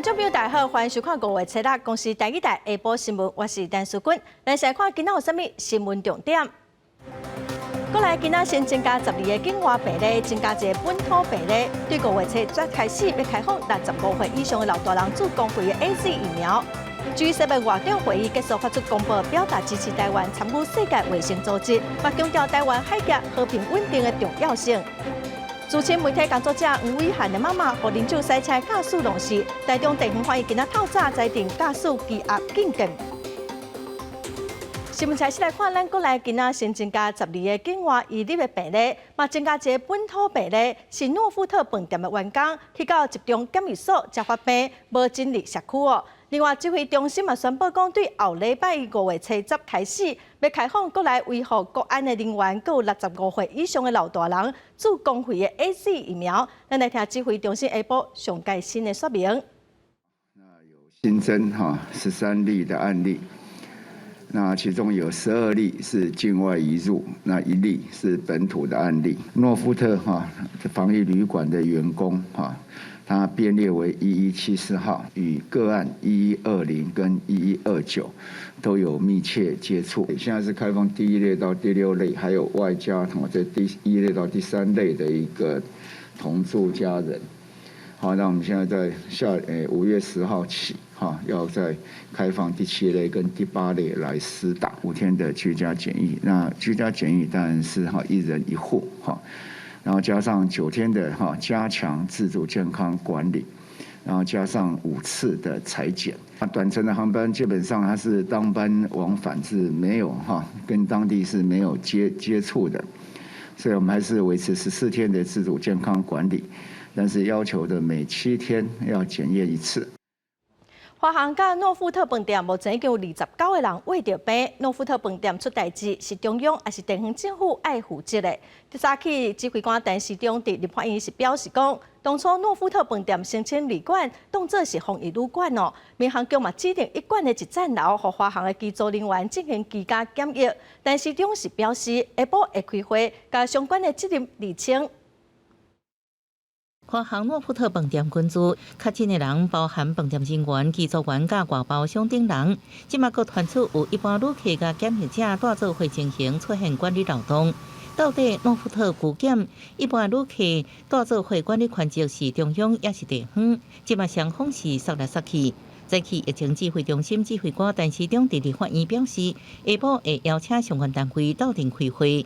觀眾朋友大家好，歡迎收看五月初六公視台語台下晡新聞，我是陳淑君。咱先來看今仔有啥物新聞重點。國內今仔新增加12個境外病例，增加一個本土病例。對五月初十開始，欲開放65歲以上的老大人注公費的 AZ 疫苗。G7 外長會議結束，發出公報，表達支持台灣參與世界衛生組織，嘛強調台灣海峽和平穩定的重要性。資深媒體工作者黃暐瀚的媽媽，予啉酒駛車駕駛弄死，台中地方法院今仔透早裁定駕駛羈押禁見。新聞開始來看，咱國內今仔新增加十二个境外移入的病例，嘛增加一个本土病例，是諾富特飯店的員工去到集中檢疫所才發病，無進入社區哦。另外，指揮中心嘛宣布講，對後禮拜五月初十開始，欲開放國內維護國安的人員，閣有65歲以上的老大人注公費的 AZ 疫苗。咱來聽指揮中心下晡上蓋新的說明。新增哈13例的案例。那其中有12例是境外移入，那1例是本土的案例。諾富特哈防疫旅館的員工哈，他編列為1174號，與個案1120跟1129都有密切接觸。現在是開放第一類到第六類，還有外加同這第一類到第三類的一個同住家人。好，那我們現在在下5月10號起，哈，要再開放第七類跟第八類來施打5天的居家檢疫。那居家檢疫當然是哈一人一戶哈，然後加上9天的哈加強自主健康管理，然後加上5次的採檢。短程的航班基本上它是當班往返是沒有哈跟當地是沒有接觸的，所以我們還是維持14天的自主健康管理，但是要求的每7天要檢驗一次。華航佮諾富特飯店目前已經有29個人穢著病。諾富特飯店出代誌是中央抑是地方政府愛負責的？早起指揮官陳時中佇立法院是表示講，當初諾富特飯店申請旅館，當作是防疫旅館哦。民航局嘛指定一館的一層樓，予華航的機組人員進行居家檢疫。陳時中是表示，下晡會開會，共相關的責任釐清。華航諾富特飯店群組確診的人，包含飯店人員、機組員佮外包商等人。這馬閣傳出有一般旅客佮檢疫者蹛做伙情形出現管理漏洞。到底諾富特居檢一般旅客蹛做伙管理權責是中央抑是地方？這馬雙方是捒來捒去。早起疫情指揮中心指揮官陳時中佇立法院表示，下晡會邀請相關單位鬥陣開會。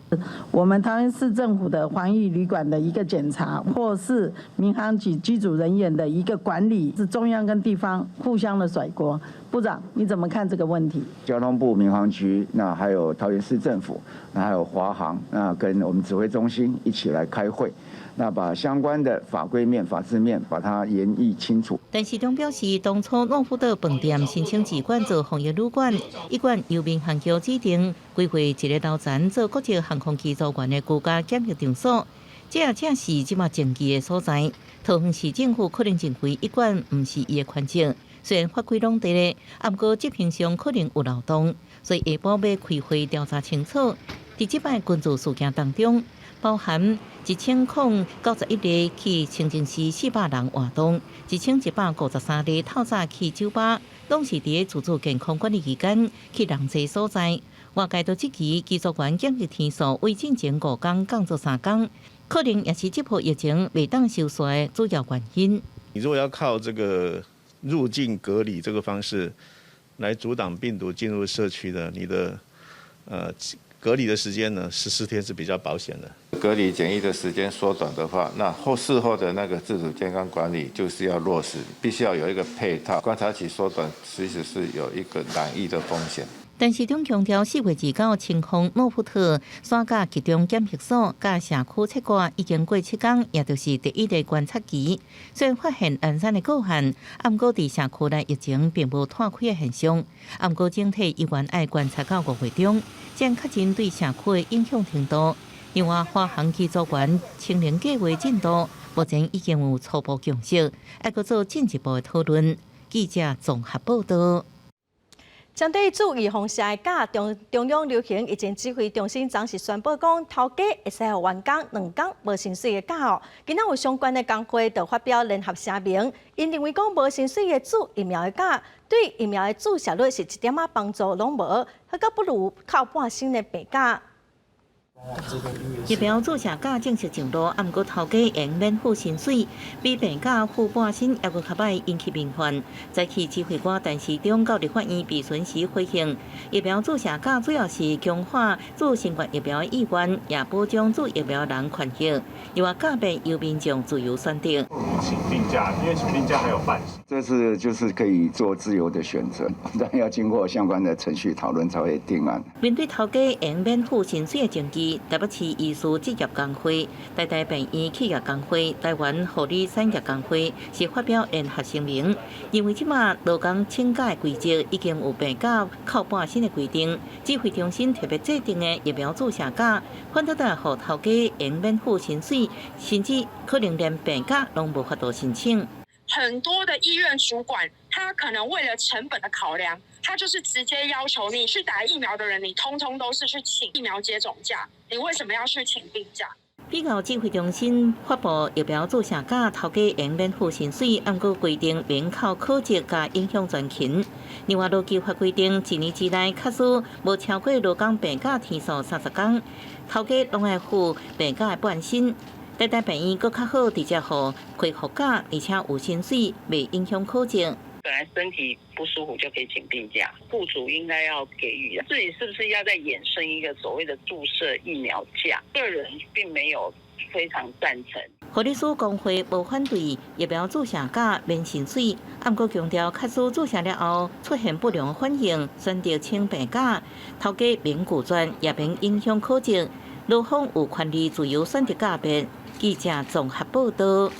我們桃園市政府的防疫旅館的一個檢查，或是民航局機組人員的一個管理，是中央跟地方互相的甩鍋。部長，你怎麼看這個問題？交通部民航局，那還有桃園市政府，那還有華航，那跟我們指揮中心一起來開會。那把相關的法規面、法制面，把它研議清楚。陳時中表示，當初諾富特飯店申請自管做防疫旅館，一館由民航局指定規劃一个樓層做國際航空機組員的居家檢疫場所，這也正是這馬爭議的所在。桃園市政府可能認為一館毋是伊的權責，雖然法規攏佇咧，毋過執行上可能有漏洞，所以下晡欲開會調查清楚。佇這擺群組事件當中，包含1091例去清真寺400人活動，1153例透早去酒吧，攏是佇咧自主健康管理期間去人濟所在。外界都質疑機組員檢疫天數為進前5工降做3工，可能也是這波疫情袂當收煞的主要原因。你如果要靠這個入境隔離這個方式來阻擋病毒進入社區的，你的隔離的時間呢，14天是比較保險的。隔離檢疫的時間縮短的話，那後事後的那個自主健康管理就是要落實，必須要有一個配套。觀察期縮短，其實是有一個染疫的風險。陳時中強調，4月29清空諾富特山甲集中檢疫所，佮社區切割已經過7工，也就是第一個觀察期。雖然發現零散的個案，毋過佇社區內疫情並無湠開的現象。毋過整體依然愛觀察到5月中，才確認對社區的影響程度。另外，華航機組員清零計畫進度，目前已經有初步共識，愛閣做進一步的討論。記者綜合報道。針對注預防射的假，中央流行疫情指揮中心昨是宣布講，頭家會使予員工2工無薪水的假哦。今仔有相關的工會就發表聯合聲明，𪜶認為講無薪水的注疫苗的假，對疫苗的注射率是一點仔幫助攏無，彼閣不如扣半薪的病假。疫苗注射假正式上路，毋過頭家會免付薪水，比病假付半薪猶閣較歹引起民怨。早起指揮官陳時中到立法院備詢時回應，疫苗注射假主要是強化注新冠疫苗的意願，也保障注疫苗人權益。又話假別由民眾自由選擇。請病假，因為請病假還有半薪。這是就是可以做自由的選擇，但要經過相關的程序討論才會定案。面對頭家會免付薪水的爭議，台北市醫師職業工會、台大病院企業工會、台灣護理產業工會是發表聯合聲明，認為這馬勞工請假的規則已經有病假扣半薪的規定，指揮中心特別制定的疫苗注射假，反倒予頭家會免付薪水，甚至可能連病假攏無法度申請。很多的醫院主管，他可能為了成本的考量，他就是直接要求你去打疫苗的人，你通通都是去請疫苗接種假，你為什麼要去請病假？比較指揮中心發布疫苗注射假，頭家會免付薪水，毋過規定免扣考績佮影響全勤。另外，勞基法規定，一年之內假使無超過勞工病假天數30工，頭家攏愛付病假的半薪。台大病院閣較好，直接予恢復假，而且有薪水，袂影響考績。本來身體不舒服就可以請病假，僱主應該要給予。自己是不是要再衍生一個所謂的注射疫苗假？個人並沒有非常贊成。護理師公會無反對疫苗注射假免薪水，毋過強調，假使注射了後出現不良反應，選擇請病假，頭家免拒絕，也免影響考績。勞方有權利自由選擇假別。記者綜合報道。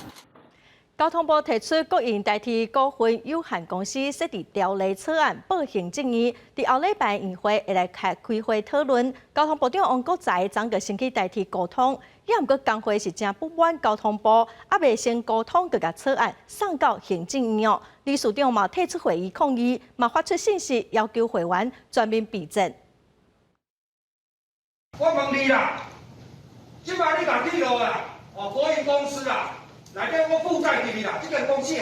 交通部提出國營台鐵股份有限公司設置條例草案報行政院，佇後禮拜院會會來開會討論。交通部長王國材昨個先去台鐵溝通，也毋過工會是誠不滿交通部，猶未先溝通就共草案送到行政院哦。理事長嘛退出會議抗議，嘛發出信息要求會員全面備戰。我問你啦，這擺你共鐵路啦，哦，國營公司啦，內底我負債入去啦，這間公司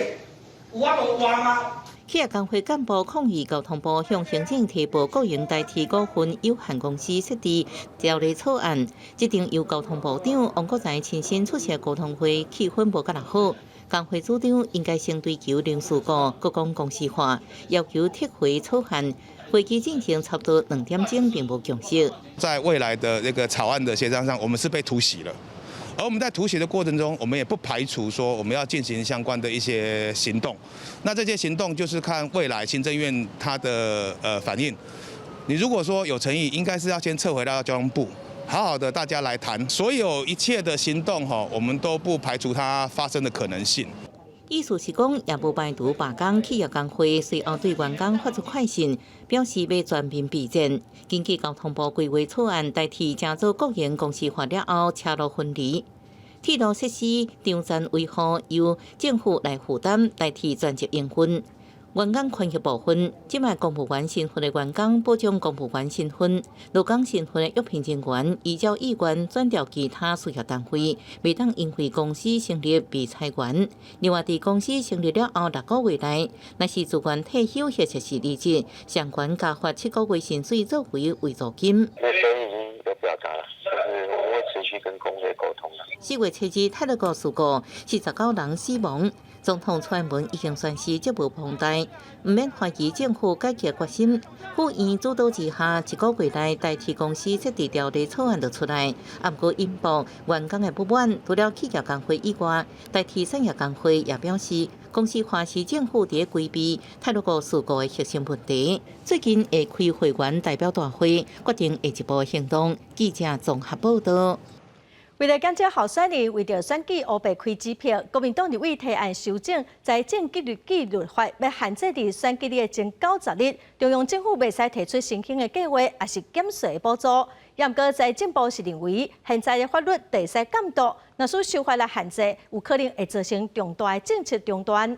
有法度活嗎？企業工會幹部抗議交通部向行政提報國營台鐵股份有限公司設置條例草案，這陣由交通部長王國材親身出席溝通會，氣氛無閣偌好。工會主張應該先追求零事故，閣講公司化，要求撤回草案。會議進行差不多2點鐘，並無共識。在未來的那個草案的協商上，我們是被突襲了。而我們在突襲的過程中，我們也不排除說我們要進行相關的一些行動。那這些行動就是看未來行政院它的反應。你如果說有誠意，應該是要先撤回到交通部，好好的大家來談。所有一切的行動，哈，我們都不排除它發生的可能性。意思是講，也無排除罷工，企業工會隨後對員工發出快信，表示欲全面備戰。根據交通部規劃草案，台鐵成做國營公司化了後，車路分離，鐵路設施場站維護由政府來負擔，代替專職營運。員工權益部分，這擺公務員身份的員工保障公務員身份，勞工身份的約聘人員依照意願轉調其他事業單位，袂當因為公司成立被裁員。另外，佇公司成立了後6個月內，若是自願退休或者是離職，上懸加發7個月薪水作為遺囑金。那時候已經有表達了，就是我會持續跟工會溝通。4月7日太魯閣事故，49人死亡。總統蔡英文已經宣示責無旁貸，毋免懷疑政府改革決心。府院主導之下，一個月內台鐵公司設置條例草案就出來，毋過引爆員工的不滿。除了企業工會以外，台鐵產業工會也表示，公司化是政府佇規避太魯閣事故的核心問題。最近會開會員代表大會，決定下一步行動。記者綜合報道。為了減少候選人為著選舉烏白開支票，國民黨立委提案修正財政紀律法，欲限制佇選舉日的前90日，中央政府袂使提出申請的計劃，抑是減稅補助。毋過財政部是認為，現在的法律會使監督，若是修法來限制，有可能會造成重大的政策中斷。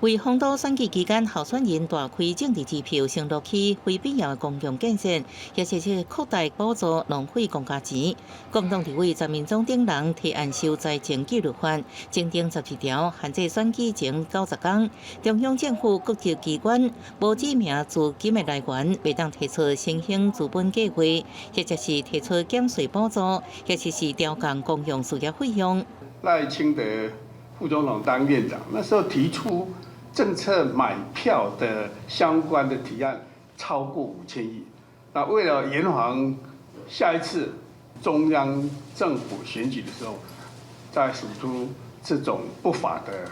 為風都選舉期間，候選人大開政治支票，承諾起非必要的公共建設，或者是擴大補助，浪費公家錢。國民黨立委陳明忠等人提案修財政紀律法，增訂12條，限制選舉前90工。中央政府各級機關無指明資金的來源，袂當提出新興資本計劃，或者是提出減稅補助，或者是調降公用事業費用。賴清德副總統當院長，那時候提出政策買票的相關的提案超過5000億，那為了延緩下一次中央政府選舉的時候，再使出這種不法的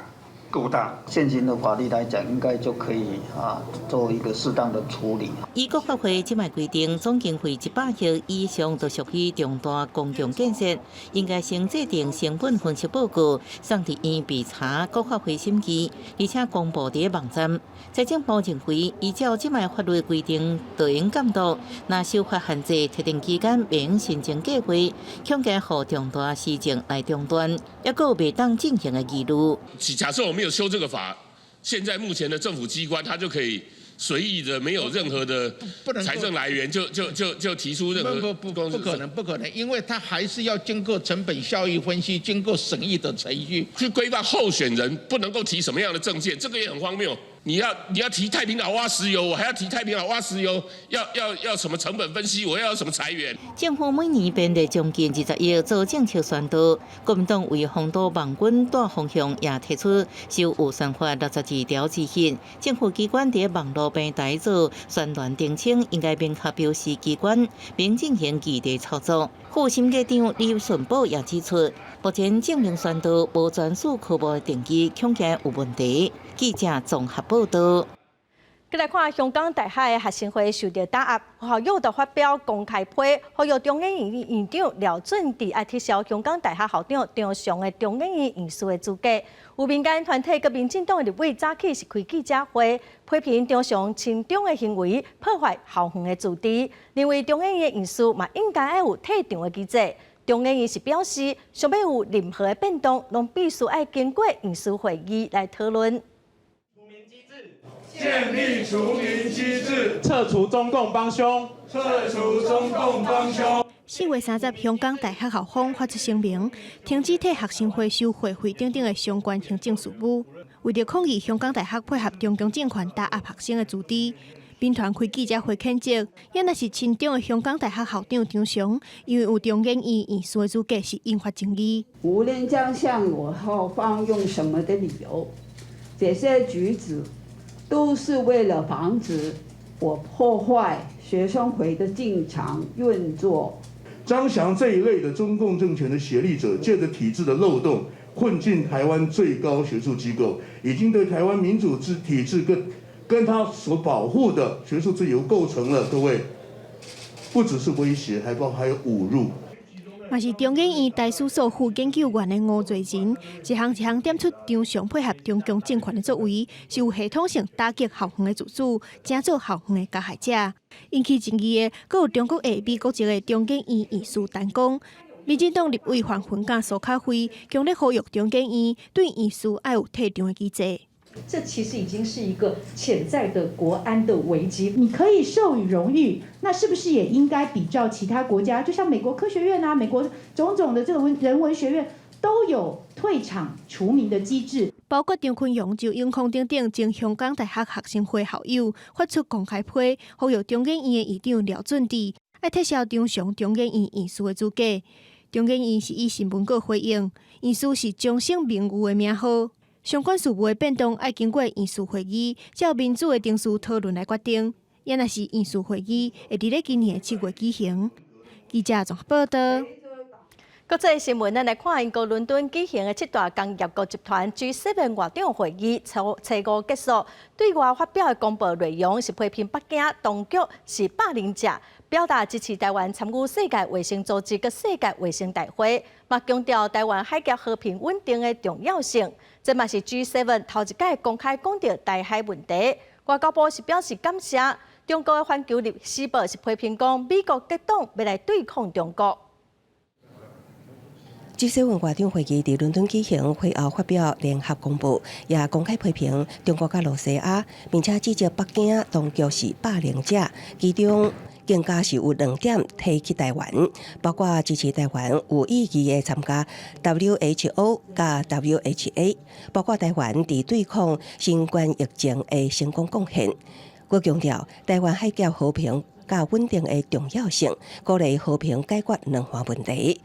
勾當。現行的法律來講，應該就可以啊做一個適當的處理。依國發會這擺規定，總經費100億以上都屬於重大公共建設，應該先制定成本分析報告，送佇院備查國發會審議，而且公布佇網站。財政部認為，依照這擺法律規定，就應監督，若修法限制特定期間袂用申請計劃，恐驚予重大施政來中斷，抑閣有袂當進行的疑慮。假設我沒有修這個法，現在目前的政府機關，他就可以隨意的，沒有任何的財政來源，就提出任何不不不不可能不可能，因為他還是要經過成本效益分析，經過審議的程序去規範候選人不能夠提什麼樣的政見，這個也很荒謬。你要提太平島挖石油，我還要提太平島挖石油，要什麼成本分析，我要什麼財源？政府每年編列將近20億做政策宣導，國民黨為風都網軍帶風向，也提出修預算法62條之一，政府機關佇網路平台做宣傳澄清，應該明確標示機關，免進行異地操作。副審計長李順寶也指出，目前政令宣導無專屬科目的定義，恐驚有問題。記者綜合報道。閣來看香港大學的學生會受著打壓，校友就發表公開批，呼籲中研院院長廖俊智愛撤銷香港大學校長張翔的中研院院士的資格。有民間團體佮民進黨的立委早起是開記者會，批評張翔親中的行為破壞校園的自治，認為中研院院士嘛應該愛有退場的機制。中研院是表示，想欲有任何的變動，攏必須愛經過院士會議來討論。建立除名機制，撤除中共幫兇，撤除中共幫兇。4月30，香港大學校方發出聲明，停止替學生會收會費等等的相關行政事務。為著抗議香港大學配合中共政權打壓學生的自治，民團開記者會譴責，猶若是親中的香港大學校長張翔，因為有中研院院士的資格是引發爭議。無論將向我校方用什麼的理由，這些舉止都是為了防止我破壞學生會的正常運作。張翔這一類的中共政權的協力者，借著體制的漏洞混進台灣最高學術機構，已經對台灣民主制體制跟他所保護的學術自由構成了各位，不只是威脅，還包括還有侮辱。嘛是中研院台史所副研究員的吳瑞仁，一項一項點出張翔配合中共政權的作為，是有系統性打擊校園的自主，成做校園的加害者。引起爭議的，閣有中國裔美國籍的中研院院士陳光，民進黨立委黃雲佮蘇巧慧，強烈呼籲中研院對院士愛有退場的機制。這其實已經是一個潛在的國安的危機。你可以授予榮譽，那是不是也應該比照其他國家，就像美國科學院啊、美國種種的這個文人文學院都有退場除名的機制？包括張坤陽、周永康等等前香港大學學生會校友發出公開批，呼籲中研院的院長廖俊智愛撤銷張翔中研院院士的資格。中研院是以新聞稿回應，院士是終身名譽的名號。相關事務的變動愛經過院士會議，照民主的程序討論來決定。猶若是院士會議會佇咧今年7月舉行。記者綜合報道。國際新聞，咱來看英國倫敦舉行的七大工業國集團 G7 外長會議，初五結束，對外發表的公報內容是批評北京當局是霸凌者，表達支持台灣參與世界衛生組織佮世界衛生大會，嘛強調台灣海峽和平穩定的重要性。這嘛是 G7 頭一擺公開講著台海問題。外交部是表示感謝，中國的環球時報是批評講美國結黨欲來對抗中國。G7 外長會議佇倫敦舉行，會後發表聯合公報，也公開批評中國佮羅西亞，並且指責北京當局是霸凌者。其中更加是有兩點提起台灣，包括支持台灣有意義的參加 WHO 佮 WHA，包括台灣佇對抗新冠疫情的成功貢獻。閣強調台灣海峽和平佮穩定的重要性，鼓勵和平解決兩岸問題。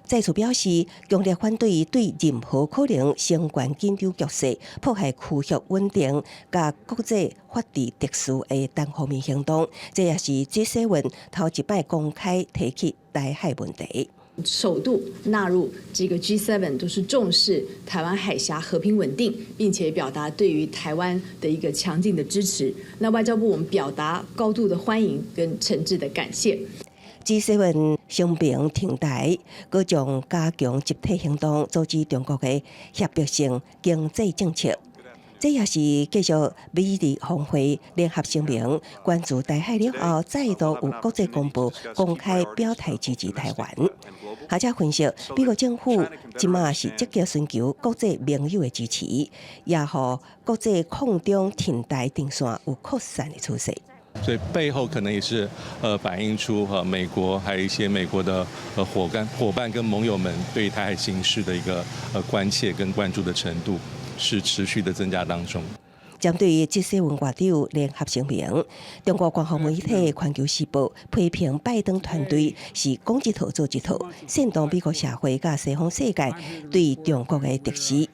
再次表示強烈反對對任何可能相關緊張局勢、破壞區域穩定、佮國際法治秩序的單方面行動。這也是 G7 頭一擺公開提起台海問題。首度納入這個 G7 都是重視台灣海峽和平穩定，並且表達對於台灣的一個強勁的支持。那外交部我們表達高度的歡迎跟誠摯的感謝。 G7 聲明挺台，閣將加強集體行動，阻止中國的脅迫性經濟政策。這也是繼續美日峰會聯合聲明關注台海了後，再度有國際公報公開表態支持台灣。學者分析，美國政府這馬是積極尋求國際盟友的支持，也予國際抗中挺台陣線有擴散的趨勢。所以背後可能也是反映出哈美國還有一些美國的夥伴跟盟友們對台海形勢的一個關切跟關注的程度是持續的增加當中。針對 G7 外長聯合聲明，中國官方媒體《環球時報》批評拜登團隊是講一套做一套，煽動美國社會佮西方世界對中國的敵視。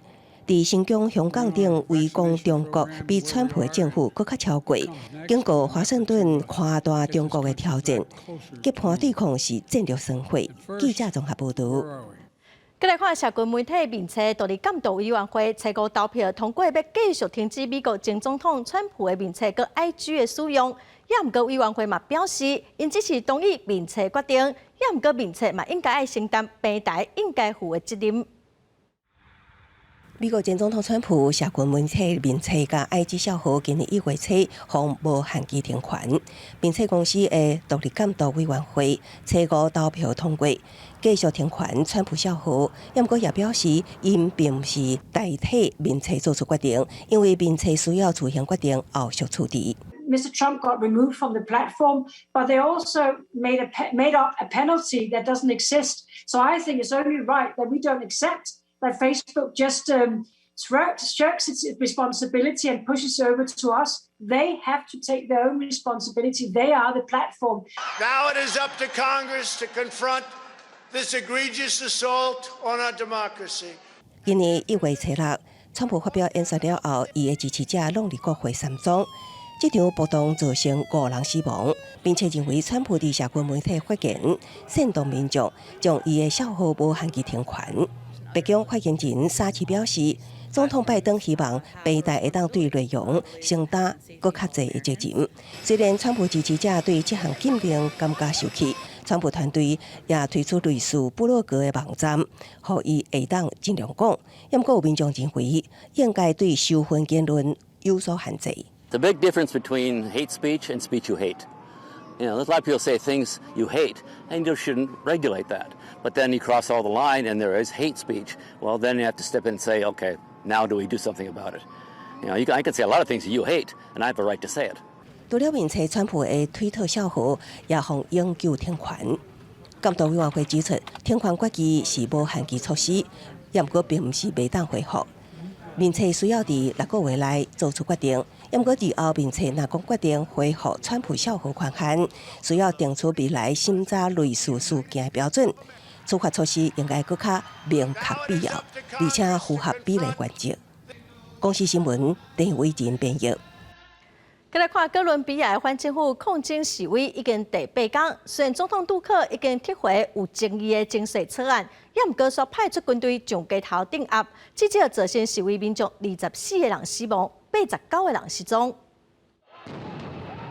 佇新疆、香港等圍攻中國，比川普的政府閣較超過，警告華盛頓擴大中國的挑戰，結伴對抗是戰略損毀。記者綜合報導。閣來看社群媒體面冊獨立監督委員會初五投票通過，欲繼續停止美國前總統川普的面冊佮 IG 的使用。也毋過委員會嘛表示，𪜶只是同意面冊決定，也毋過面冊嘛應該愛承擔平台應該負的責任。美國前總統川普社群媒體面冊佮 IG 帳號今年1月初予無限期停權。面冊公司的獨立監督委員會初五投票通過，繼續停權川普帳號。毋過也表示，𪜶並毋是代替面冊做出決定，因為面冊需要自行決定後續處置。 Mr. Trump got removed from the platform, but they also made up a penalty that doesn't exist. So I think it's only right that we don't accept that Facebook just shirks its responsibility and pushes over to us. They have to take their own responsibility. They are the platform. Now it is up to Congress to confront this egregious assault on our democracy. 今年1月初六，川普發表演說了後，伊的支持者攏佇國會山莊。這場暴動造成五人死亡，並且認為川普佇社群媒體發言煽動民眾，將伊的帳號無限期停權。白宮發言人沙奇表示，總統拜登希望平台會當對內容承擔閣較濟的責任。雖然川普支持者對這項禁令感覺受氣，川普團隊也推出類似部落格的網站，予伊會當盡量講。毋過有民眾認為，應該對仇恨言論有所限制。 The big difference between hate speech and speech you hate. A lot of people say things you hate, and you shouldn't regulate that. But then you cross all the line and there is hate speech. Well, then you have to step in and say, okay, now do we do something about it? I can say a lot of things that you hate, and I have a right to say it. 除了面冊川普的推特帳號也予永久停權。監督委員會指出，停權決議是無限期措施，也毋過並毋是袂當恢復。面冊需要佇6個月內做出決定，毋過日後面冊若講決定恢復川普帳號權限，需要定出未來審查類似事件的標準，處罰措施應該閣較明確必要，而且符合比例原則。公視新聞鄧偉仁編譯。閣來看哥倫比亞的反政府抗爭示威已經第八工，雖然總統杜克已經撤回有爭議的徵稅草案，也毋過煞派出軍隊上街頭鎮壓，至少造成示威民眾24個人死亡，89個人失蹤。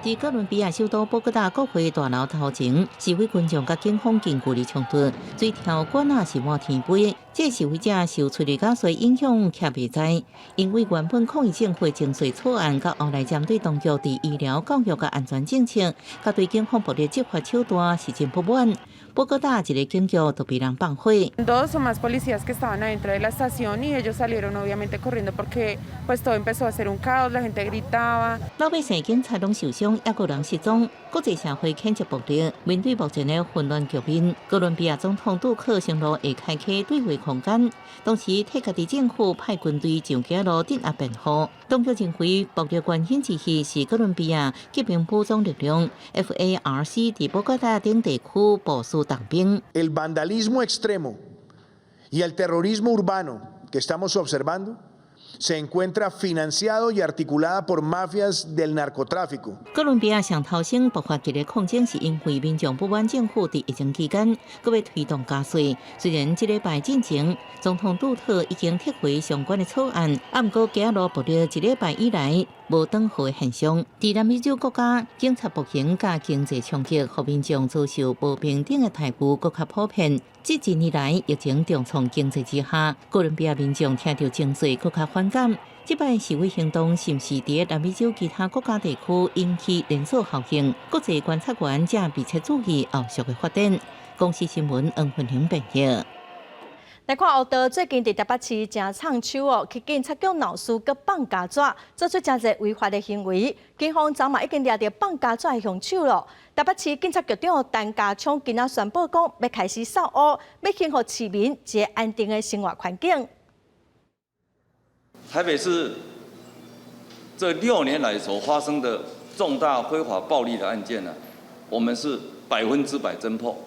佇哥倫比亞首都波哥大國會大樓頭前，示威群眾佮警方近距離衝突，水柱管仔是滿天飛。這示威者受催淚ガ水影響，徛袂在，因為原本抗議政府徵稅草案，佮後來針對當局佇醫療、教育佮安全政策，佮對警方暴力執法手段是真不滿。波哥大一个警局就被人放火。 Dos o más policías que estaban adentro de la estación y ellos salieron obviamente corriendo porque pues todo empezó a ser un caos, la gente gritaba。老百姓警察攏受傷，抑閣有人失蹤。國際社會譴責暴力，面對目前的混亂局面，哥倫比亞總統杜克承諾會開啟對話空間。同時，替家己政府派軍隊上街路鎮壓辯護。當局認為暴力原因之一是哥倫比亞革命武裝力量 FARC 佇波哥大等地區部署重兵。 El vandalismo extremo y el terrorismo urbano que estamos observando se encuentra financiado y articulada por mafias del narcotráfico。哥倫比亞上頭先爆發激烈抗爭，是因為民眾不滿政府佇疫情期間閣欲推動加稅。雖然這禮拜進前，總統杜特已經撤回相關的草案，啊，毋過街路暴力一禮拜以來無轉好的現象。佇南美洲國家，警察暴行佮經濟衝擊，予民眾遭受無平等的待遇，閣較普遍。這幾年來，疫情重創經濟之下，哥倫比亞民眾聽著徵稅閣較反感。這擺示威行動是毋是佇南美洲其他國家地區引起連鎖效應？國際觀察員正密切注意後續的發展。公視新聞黃芬玲編譯。來看烏道最近佇台北市誠藏手哦，去警察局鬧事，閣放膠紙，做出誠濟違法的行為。警方昨嘛已經掠著放膠紙的兇手囉。台北市警察局長陳家聰今仔宣布講，欲開始掃烏，欲還予市民一個安定的生活環境。台北市這6年來所發生的重大非法暴力的案件呢，我們是100%偵破，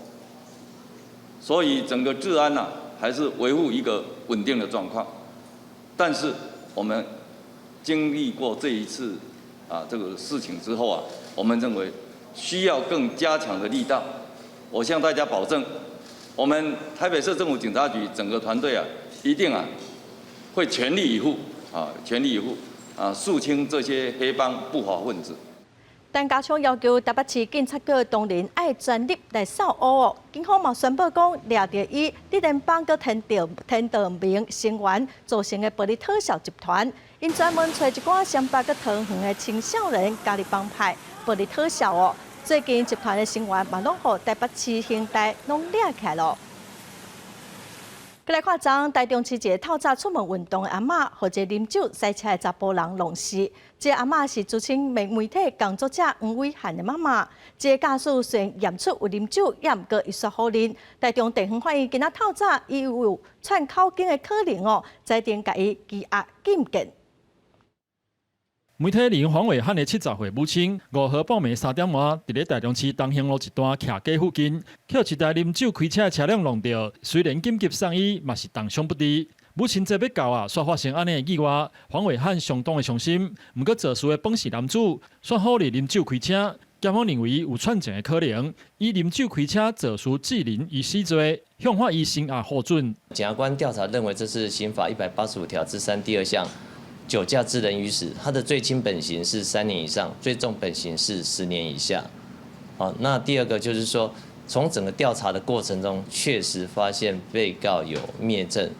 所以整個治安呢，還是維護一個穩定的狀況，但是我們經歷過這一次啊這個事情之後啊，我們認為需要更加強的力道。我向大家保證，我們台北市政府警察局整個團隊啊，一定啊會全力以赴啊，全力以赴啊，肅清這些黑幫不法分子。陳家聰要求台北市警察局同仁愛全力來掃烏哦。警方嘛宣布講，掠著以竹聯幫佮天道天道盟成員組成的暴力討數集團，𪜶專門揣一寡雙北佮桃園的青少年加入幫派暴力討數哦。最近集團的成員嘛攏予台北市刑大攏掠起來囉。閣來看，昨台中市一个透早出門運動的阿嬤，予一个啉酒駛車的查埔人撞死。這个阿嬤是資深媒體工作者黃偉漢的媽媽。這个駕駛雖然驗出有啉酒，也毋過伊煞否認。台中地方法院今仔透早伊有串口供的可能哦，裁定共伊羈押禁見。媒體人黃偉漢的70歲母親，5號半暝3點外，佇咧台中市東興路一段徛街附近，予一台啉酒開車的車輛撞著，雖然緊急送醫，嘛是重傷不治。母親節欲到啊，煞發生按呢的意外，黃偉漢相當的傷心。毋過肇事的本姓男子，煞否認啉酒開車，檢方認為有串證的可能，以啉酒開車肇事致人於死罪，向法醫聲押獲准。檢察官調查認為，這是刑法185條之3第二項。酒駕致人於死，他的最輕本刑是3年以上，最重本刑是10年以下。好，那第二個就是說，從整個調查的過程中，確實發現被告有滅證，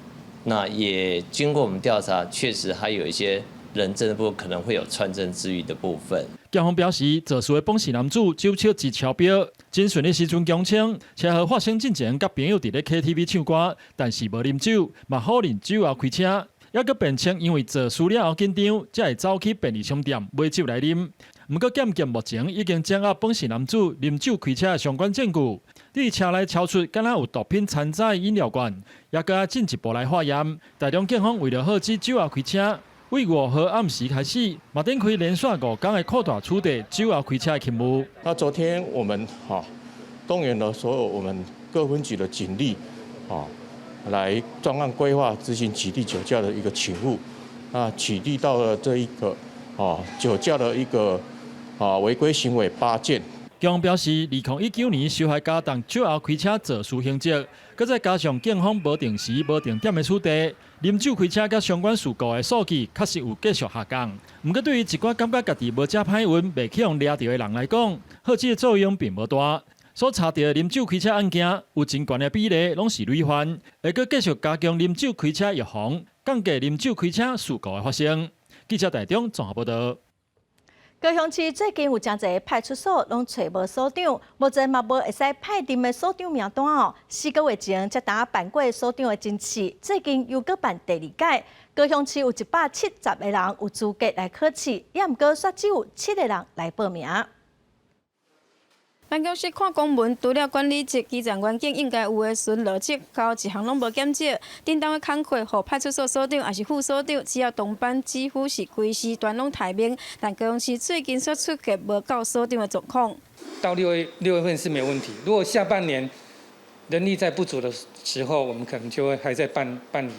那也經過我們調查，確實還有一些人證的部分可能會有串證之虞的部分。檢方表示，肇事的本姓男子酒測值超標，偵訊的時陣供稱，車禍發生進前，佮朋友佇咧 KTV 唱歌，但是無啉酒，嘛否認酒後開車。抑閣辯稱，因為做事了後緊張，才會走去便利商店買酒來啉。毋過檢警目前已經掌握本姓男子啉酒開車的相關證據，佇車內搜出敢若有毒品摻雜的飲料罐，抑閣愛進一步來化驗。台中警方為著遏止酒後開車，對5號暗時開始，嘛展開連續5工的擴大取締酒後開車的勤務。那昨天我們哈動員了所有我們各分局的警力，啊，來專案規劃執行取締酒駕的一個勤務，啊，取締到了這一個啊酒駕的一個啊違規行為8件。警方表示，2019年受害加重酒後開車肇事刑責，閣再加上警方無定時、無定點的取締，啉酒開車佮相關事故的數據確實有繼續下降。毋過，對於一寡感覺家己無遮歹運、袂去予掠著的人來講，遏止的作用並無大。所查著的啉酒開車案件，有真懸的比例攏是累犯，會閣繼續加強啉酒開車預防，降低啉酒開車事故的發生。記者台中綜合報道。高雄市最近有誠濟派出所攏揣無所長，目前嘛無會使派任的所長名單哦。4個月前才拄辦過所長的甄試，最近又閣辦第二屆。高雄市有170個人有資格來考試，也毋過煞只有7個人來報名。辦公室看公文，除了管理職、基層員警應該有的巡邏績效，一項攏無減少。頂當的工課，予派出所所長抑是副所長，只要當班，幾乎是規時段攏待命。但高雄市最近煞出現無夠所長的狀況。到6月份是沒有問題，如果下半年人力再不足的時候，我們可能就會還在辦理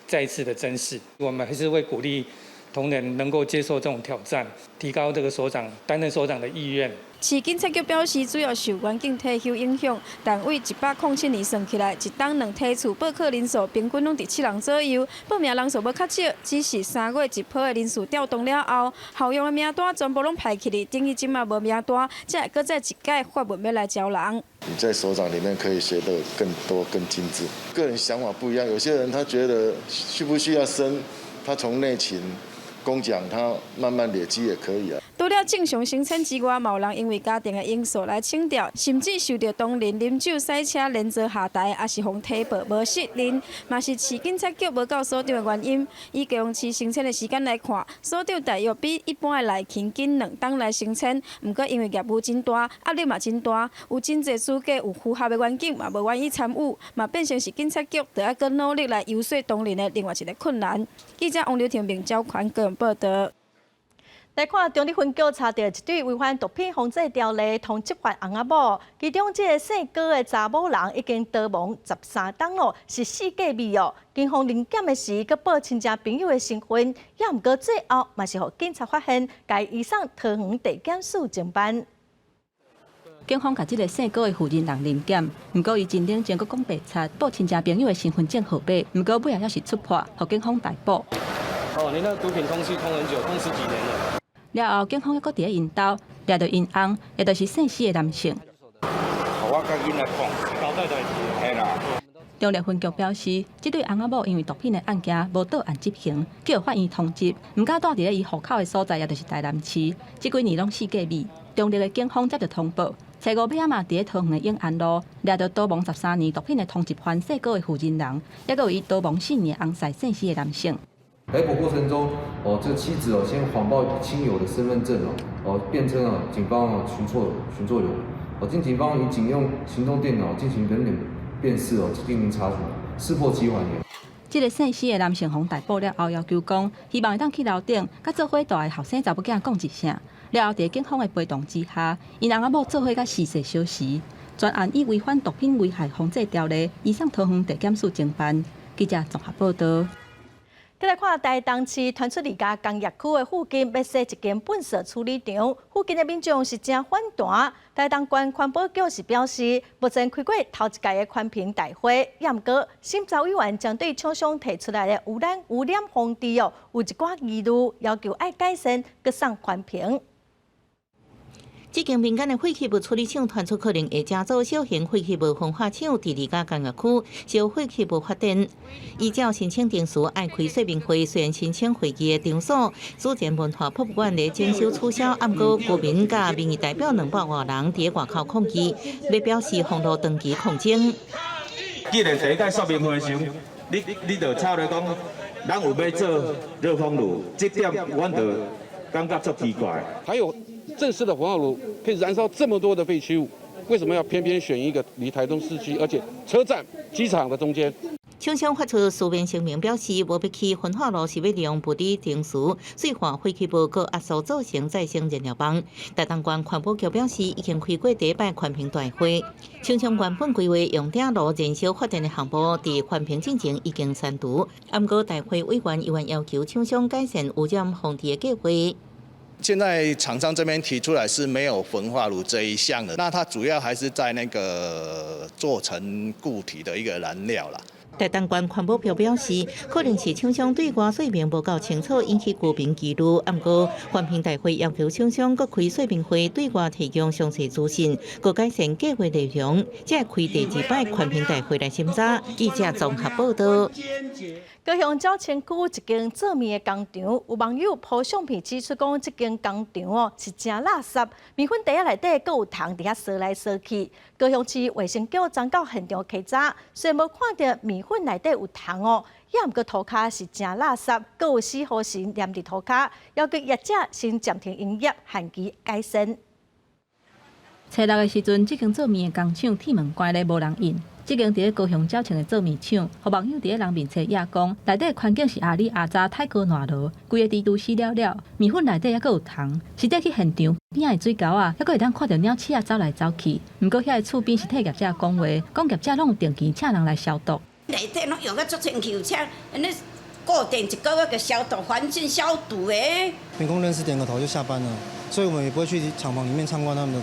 再一次的甄試。我們還是會鼓勵同仁能夠接受這種挑戰，提高這個所長擔任所長的意願。市警察局表示，主要受員警退休影響，但對107年算起來，一冬兩梯次報考人數平均攏佇7人左右，報名人數無較少，只是3月一波的人數調動了後，候用的名單全部攏排去哩，等於這馬無名單，才會閣再一屆發文欲來招人。你在所長裡面可以學得更多、更精緻。個人想法不一樣，有些人他覺得需不需要升，他從內勤工獎，他慢慢累積也可以啊。除了正常升遷之外，嘛有人因為家庭的因素來請調，甚至受著同仁啉酒駛車連坐下台，抑是予提報無實認，嘛是市警察局無夠所長的原因。以高雄市升遷的時間來看，所長大約比一般的內勤緊2冬來升遷。毋過因為業務真大，壓力嘛真大，有真濟資格有符合的員警嘛無願意參與，嘛變成是警察局著愛閣努力來遊說同仁的另外一個困難。記者王劉廷明、趙寬個人報道。來看中坜分局查著一對違反毒品防制條例通緝犯翁仔某，其中這个姓高的查某人已經逃亡13冬囉，是四界覓哦。警方臨檢的時，閣報親戚朋友的身份，也毋過最後嘛是予警察發現，共移送桃園地檢署偵辦。警方共這个姓高的負責人臨檢，毋過伊真冷靜，閣講白賊，報親戚朋友的身份證號碼，毋過尾仔猶是出破，予警方逮捕。哦，你那毒品通緝通很久，通十幾年了。了後，警方猶閣佇咧𪜶兜掠著𪜶翁，也就是姓施的男性。我共囡仔講，交代代誌。嘿啦。中坜分局表示，這對翁仔某因為毒品的案件無到案執行，予法院通緝，毋敢蹛佇咧伊戶口的所在，也就是台南市。這幾年攏四界覓。中坜的警方接著通報，初五尾仔嘛佇咧桃園的永安路掠著逃亡13年毒品的通緝犯姓高的負責人，抑閣有伊逃亡4年的翁婿姓施的男性。逮捕過程中，哦，這妻子哦先謊報親友的身份證哦，哦，辯稱啊警方哦尋錯人，哦，經警方以警用行動電腦進行人臉辨識哦，進行查詢，識破其謊言。這个姓施的男性予逮捕了後，要求講希望會當去樓頂，佮做伙蹛的後生查某囝講一聲。了後，佇警方的陪同之下，𪜶翁仔某做伙佮44小時，全案以違反毒品危害防制條例，移送桃園地檢署偵辦。記者綜合報道。閣來看台東市傳出二家工業區的附近欲設一間糞埽處理廠，附近的民眾是誠反彈。台東縣環保局是表示，目前開過頭一屆的環評大會，也毋過審查委員針對廠商提出來的污染防治哦，有一寡疑慮，要求愛改善，閣送環評。這間民間的廢棄物處理廠傳出可能會加做小型廢棄物焚化廠，佇二甲工業區燒廢棄物發電。依照申請程序，愛開說明會，雖然申請會議的場所，史前文化博物館咧整修取消，毋過居民佮民意代表200外人佇外口抗議，欲表示封路長期抗爭。既然第一擺說明會的時陣，你就插來講，咱有欲做熱風爐，這點阮就感覺足奇怪。還有正式的焚化爐可以燃燒這麼多的廢棄物，為什麼要偏偏選一個離台東市區，而且車站、機場的中間？廠商發出書面聲明表示，無欲起焚化爐是欲利用物理程序碎化廢棄物，閣壓縮做成再生燃料棒。台東縣環保局表示，已經開過第一擺環評大會。廠商原本規劃用鼎爐燃燒發電的項目，佇環評進前已經刪除。毋過大會委員依然要求廠商改善污染防治的計劃。現在廠商這邊提出來是沒有焚化爐這一項的，那它主要還是在那個做成固體的一個燃料啦。台東縣環保局表示，可能是廠商對外說明無夠清楚，引起居民疑慮。毋過環評大會要求廠商閣開說明會，對外提供詳細資訊，閣改善計劃內容，才會開第二擺環評大會來審查。記者綜合報道。高雄鳥棲區一間做麵的工廠，有網友 po 相片指出講，這間工廠哦是誠垃圾，麵粉袋仔內底閣有蟲佇遐踅來踅去。高雄市衛生局昨到現場稽查，雖然無看著麵粉內底有蟲哦，也毋過塗跤是誠垃圾，閣有死雨神黏佇塗跤，要求業者先暫停營業，限期改善。初六的時陣，這間做麵的工廠鐵門關咧無人應。這間佇咧高雄鳥棲的做麵廠，予網友佇咧人面冊也講，內底環境是阿里阿雜太過爛落，規个豬都死了了，麵粉內底猶閣有蟲。實際去現場邊仔的水溝啊，猶閣會當看著鳥鼠仔走來走去。毋過遐个厝邊是替業者講話，講業者攏有定期請人來消毒。內底攏用甲足清氣，而且按呢固定一個月個消毒環境消毒的。員工認識點個頭就下班了，所以我們也不會去廠房裡面參觀他們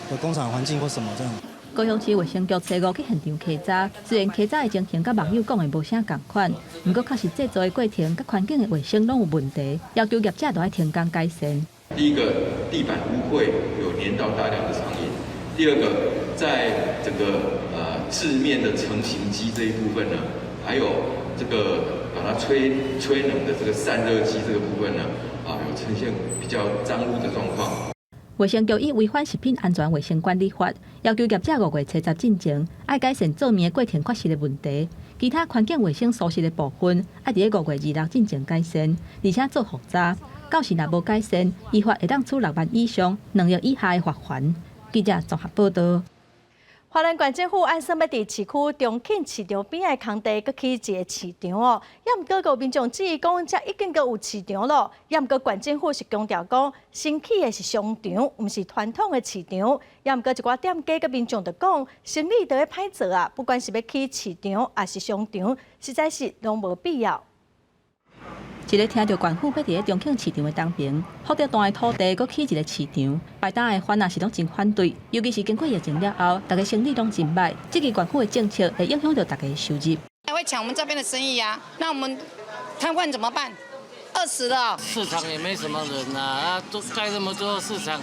的工廠環境或什麼這樣。高雄市衛生局初五去現場稽查，雖然稽查的情形佮網友講的無啥仝款，毋過確實製造的過程佮環境的衛生攏有問題，要求業者都愛停工改善。第一個，地板污穢有粘到大量的蒼蠅；第二個，在整個製麵的成型機這一部分呢，還有這個把它吹冷的這個散熱機這個部分呢，啊有呈現比較髒污的狀況。衛生局以違反食品安全衛生管理法，要求業者5月初十進前，愛改善做麵的過程確實的問題。其他環境衛生疏失的部分，愛佇咧5月26進前改善，而且做復查。到時若無改善，依法會當處6萬以上、2億以下的罰鍰。記者綜合報導。花蓮縣政府按算欲佇市區中慶市場邊仔的空地，閣起一个市場哦。也毋過閣有民眾質疑講，遮已經閣有市場咯。也毋過縣政府是強調講，新起的是商場，毋是傳統的市場。也毋過一寡店家佮民眾就講，生意都咧歹做啊，不管是欲起市場，抑是商場，實在是攏無必要。一个聽著縣府欲佇咧中慶市場的東邊，福德大的土地，閣起一个市場，擺檔的販仔是攏真反對，尤其是經過疫情了後，大家生意攏真歹，這个縣府的政策會影響著大家的收入。會搶我們這邊的生意啊，那我們攤販怎麼辦？餓死了。市場也沒什麼人啊，啊，都蓋那麼多市場，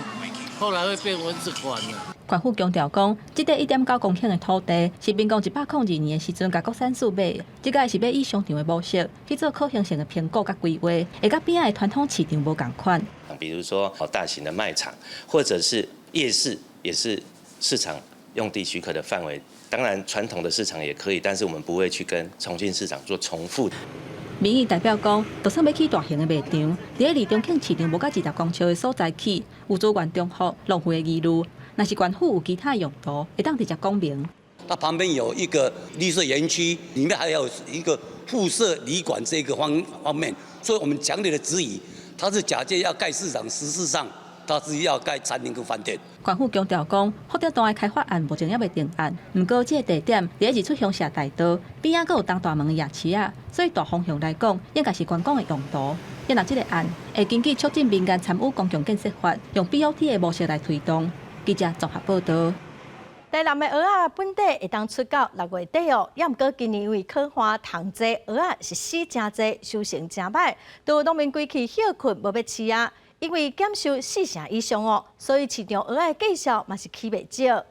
後來會變蚊子館了。縣府強調講，這塊1.9公頃的土地是民國102年的時陣，共國產署買，這擺是欲以商場的模式去做可行性的評估佮規劃，會佮邊仔的傳統市場無仝款。比如說，大型的賣場，或者是夜市，也是市場用地許可的範圍。當然，傳統的市場也可以，但是我們不會去跟重慶市場做重複。民意代表講，就算欲起大型的賣場，佇咧離中慶市場無到20公尺的所在起，有資源重複浪費的疑慮。若是縣府有其他用途，會當直接講明。它旁邊有一個綠色園區，裡面還有一個附設旅館這個方面，所以我們強烈的質疑，它是假借要蓋市場，實質上它是要蓋餐廳跟飯店。縣府強調講，福德段的開發案目前猶未定案，毋過這个地點佇咧日出鄉社大道邊仔，閣有東大門的夜市仔，所以大方向來講，應該是觀光的用途。若這个案會根據促進民間參與公共建設法，用 BOT 的模式來推動。記者綜合報導。台南的蚵仔本底會當出到6月底哦，也毋過今年因為苦旱蟲濟，蚵仔是死誠濟，收成誠歹，都農民規氣歇睏無欲飼啊，因為減收四成以上哦，所以市場蚵仔的價數嘛是起袂少。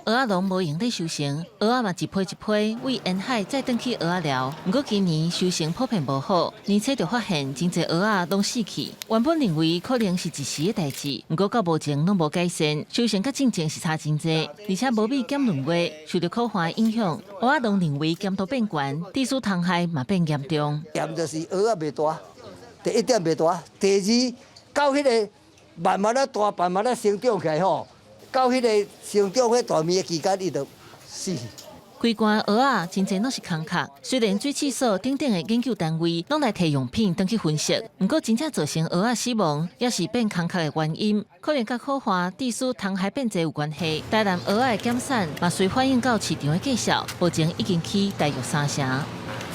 蚵仔農無閒咧收成，蚵仔嘛一批一批對沿海載轉去蚵仔寮。毋過今年收成普遍無好，年初就發現真濟蚵仔攏死去。原本認為可能是一時的代誌，毋過到目前攏無改善，收成佮進前是差真濟，而且無比減2月受著苦旱影響，蚵仔農認為鹹度變懸，致使蟲害嘛變嚴重。鹹就是蚵仔袂大，第一點袂大，第二到彼个慢慢仔大，慢慢仔成長起來吼。到彼个成長彼大物的期間，伊就死。規罐蚵仔真濟攏是空殼，雖然水試所等等的研究單位攏來提樣品轉去分析，毋過真正造成蚵仔死亡，抑是變空殼的原因，可能佮苦旱致使蟲害變濟有關係。台南蚵仔的減產嘛，隨反映到市場的價數，目前已經起大約三成。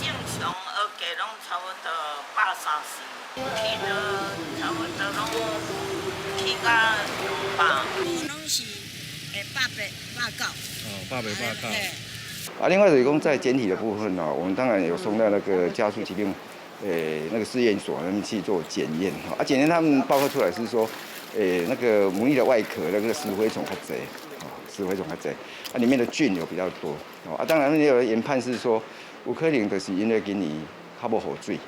正常蚵價攏差不多130，起到差不多攏起到200。攏是889。哦，889。啊，另外就是講在檢體的部分呢，我們當然有送到那個家畜疾病，那個試驗所那邊去做檢驗。啊，檢驗他們報告出來是說，那個母魚的外殼那個死蛔蟲較濟，哦，死蛔蟲較濟，啊，裡面的菌有比較多。啊，當然也有研判是說，有可能就是因為今年較無雨水。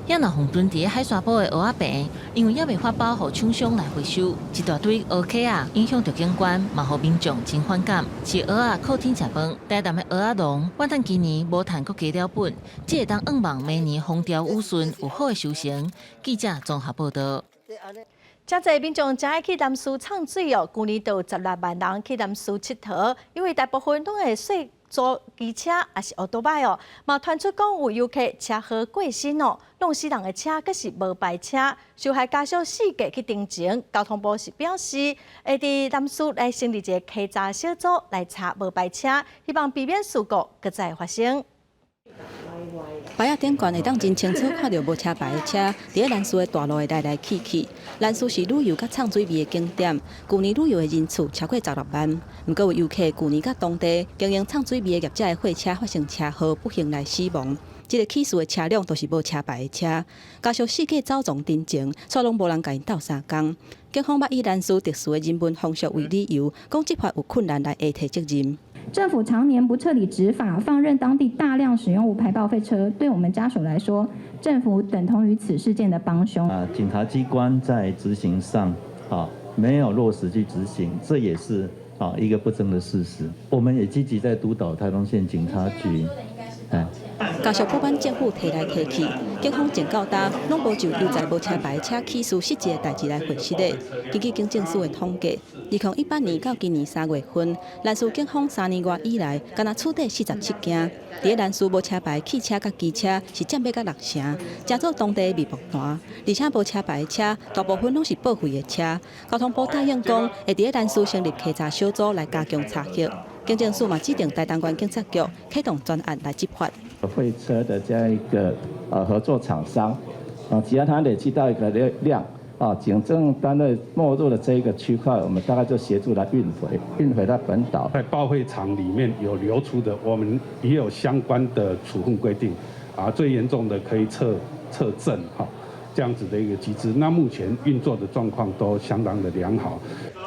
遐若予囤佇海沙埔的蚵仔棚，因為猶未發包予廠商來回收，一大堆烏殼仔，影響著景觀，嘛予民眾真反感。飼蚵仔靠天食飯，台南的蚵仔農，怨嘆今年無趁閣加了本，這會當向望明年風調雨順，有好的收成。記者綜合報導。真濟民眾真愛去南勢泅水哦，舊年就有16萬人去南勢𨑨迌，因為大部分攏會說租機車抑是歐多擺哦，嘛傳出講有遊客車禍過身哦，弄死人的車閣是無牌車，受害家屬四界去陳情，交通部是表示會佇南勢來成立一个稽查小組來查無牌車，希望避免事故閣再發生。牌仔頂懸會當真清楚看著無車牌的車，佇咧蘭嶼的大路會來來去去。蘭嶼是旅遊佮泅水味的景點，舊年旅遊的人次超過16萬。毋過有遊客舊年佮當地經營泅水味的業者的貨車發生車禍，不幸來死亡。這个起事的車輛都是無車牌的車，家屬四界走傱陳情，煞攏無人共𪜶鬥相共。警方捌以蘭嶼特殊的人文風俗為理由，講執法有困難來下提責任。政府常年不徹底執法，放任當地大量使用無牌報廢車，對我們家屬來說，政府等同於此事件的幫兇。啊，警察機關在執行上啊沒有落實去執行，這也是啊一個不爭的事實。我們也積極在督導台東縣警察局，哎。家屬不滿政府提來提去，警方前到今攏無就有在無車牌車起訴實際的代誌來核實的。根據警政署的統計，2018年到今年3月份，蘭嶼警方3年外以來，干焦處理47件。佇咧蘭嶼無車牌汽車佮機車是佔欲到六成，成做當地的密木團。而且無車牌的車，大部分攏是報廢的車。交通部答應講，會佇咧蘭嶼成立稽查小組來加強查核。警政署嘛指定台東縣警察局啟動專案來執法。貨車的這樣一個合作廠商，啊，只要他累積到一個量，啊，警政單位沒入了這一個區塊，我們大概就協助來運回，運回到本島。在報廢廠裡面有流出的，我們也有相關的處分規定，啊，最嚴重的可以撤證哈，這樣子的一個機制。那目前運作的狀況都相當的良好。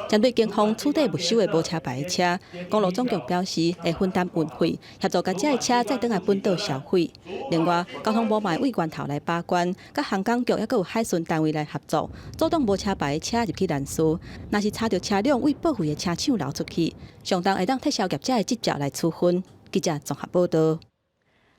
針對警方取締沒收的無車牌的車，公路總局表示會分擔運費，協助共這的車再轉來本島銷毀。另外，交通部嘛會為源頭來把關，佮航港局抑閣有海巡單位來合作，阻擋無車牌的車入去蘭嶼。若是查著車輛為報廢的車廠流出去，上重會當撤銷業者的執照來處分。記者綜合報導。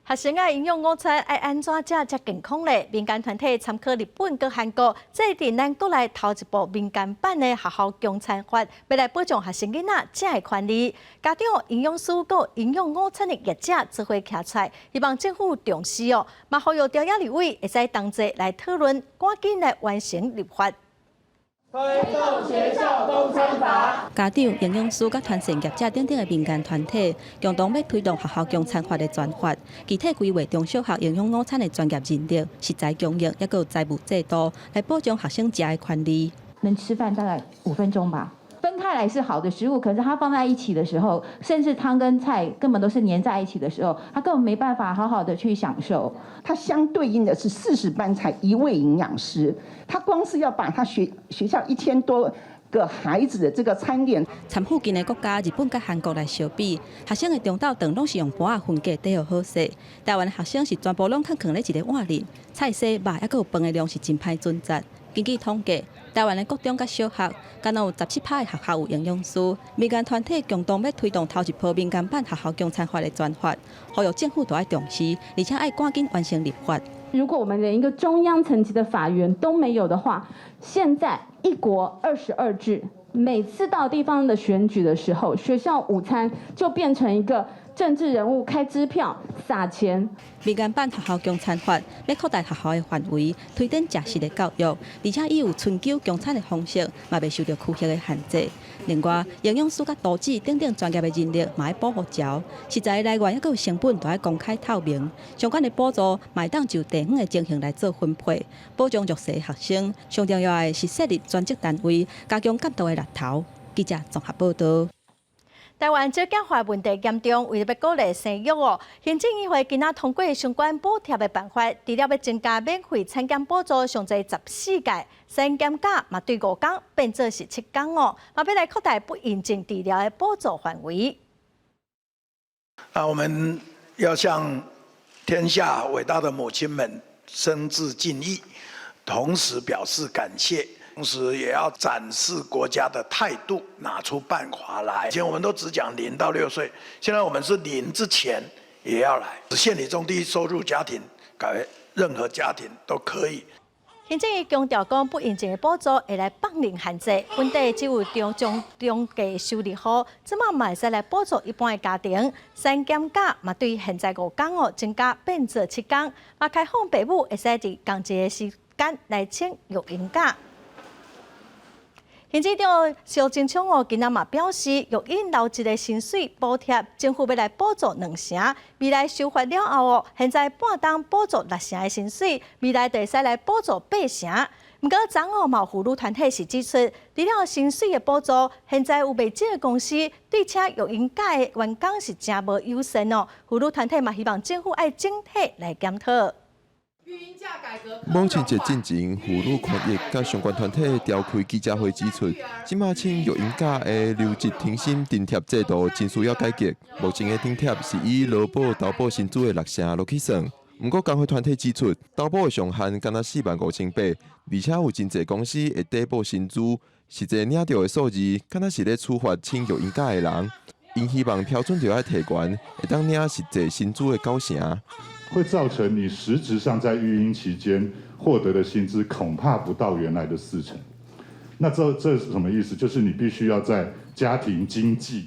學生的營養午餐愛按怎食才健康咧？民間團體參考日本佮韓國，制定咱國內頭一部民間版的學校供餐法，欲來保障學生囡仔食的權利。家長、營養師佮營養午餐的業者做伙徛出來，希望政府重視哦。嘛呼籲朝野立委會使同齊來討論，趕緊來完成立法。推動學校供餐法。家長、營養師佮團膳業者等等的民間團體，共同欲推動學校供餐法的專法，具體規劃中小學營養午餐的專業認證、食材供應，抑閣有財務制度，來保障學生食的權利。能吃飯大概5分鐘吧。分開來是好的食物，可是它放在一起的時候，甚至湯跟菜根本都是黏在一起的時候，他根本沒辦法好好的去享受。它相對應的是40班才一位營養師，他光是要把他學校1000多個孩子的這個餐點，參附近的國家日本佮韓國來相比，學生的中晝頓攏是用盤仔分隔底予好勢。台灣的學生是全部攏囥囥佇一个碗裡，菜色、肉抑閣有飯的量是真歹準節。根據統計，台灣的國中佮小學，敢若有17%的學校有營養師。民間團體共同欲推動頭一波民間版學校供餐法的專法，呼籲政府都愛重視，而且愛趕緊完成立法。如果我們連一個中央層級的法源都沒有的話，現在一國22制，每次到地方的選舉的時候，學校午餐就變成一個政治人物開支票撒錢。民間版學校供餐法，欲擴大學校的範圍，推展食食的教育，而且以有春秋供餐的方式，嘛袂受著區域的限制。另外，營養師佮廚子等等專業的人力，嘛愛補予齊，食材來源抑閣有成本，都愛公開透明。相關的補助，嘛會當就地方的情形來做分配，保障弱勢學生。上重要的是設立專職單位，加強監督的力頭。記者綜合報導。台灣少子化問題嚴重，為著欲鼓勵生育哦，行政院會今仔通過相關補貼的辦法，除了欲增加免費產檢補助上濟14屆，產檢假嘛對5工變做是7工哦，嘛欲來擴大不孕症治療的補助範圍。啊，我們要向天下偉大的母親們深致敬意，同時表示感謝，同時也要展示國家的態度，拿出辦法來。以前我們都只講0到6歲，現在我們是零之前也要來。縣裡中低收入家庭，改為任何家庭都可以。行政院強調講，不用錢的補助會來放任限制，本地只有中中中低收入戶，這馬嘛會使來補助一般的家庭。產檢假嘛對現在5工哦增加變做7工，嘛開放爸母會使佇仝一个時間來請育嬰假。行政長蕭清聰哦，今仔嘛表示，育嬰留職的薪水補貼，政府欲來補助2成。未來修法了後哦，現在半冬補助6成的薪水，未來就會使來補助8成。毋過，昨哦嘛有婦女團體是指出，除了薪水的補助，現在有袂少的公司對請育嬰假的員工是誠無友善哦。婦女團體嘛希望政府愛整體來檢討。母親節進前，婦女權益佮相關團體召開記者會指出，這馬請育嬰假的留職停薪津貼制度真需要改革。目前的津貼是以勞保投保薪資的6成落去算。毋過工會團體指出，投保的上限干焦45,800，而且有真濟公司會抵報薪資，實際領著的數字，敢若是咧處罰請育嬰假的人。𪜶希望標準著愛提懸，會當領實際薪資的9成。會造成你實質上在育嬰期間獲得的薪資恐怕不到原來的4成。那這是什麼意思？就是你必須要在家庭經濟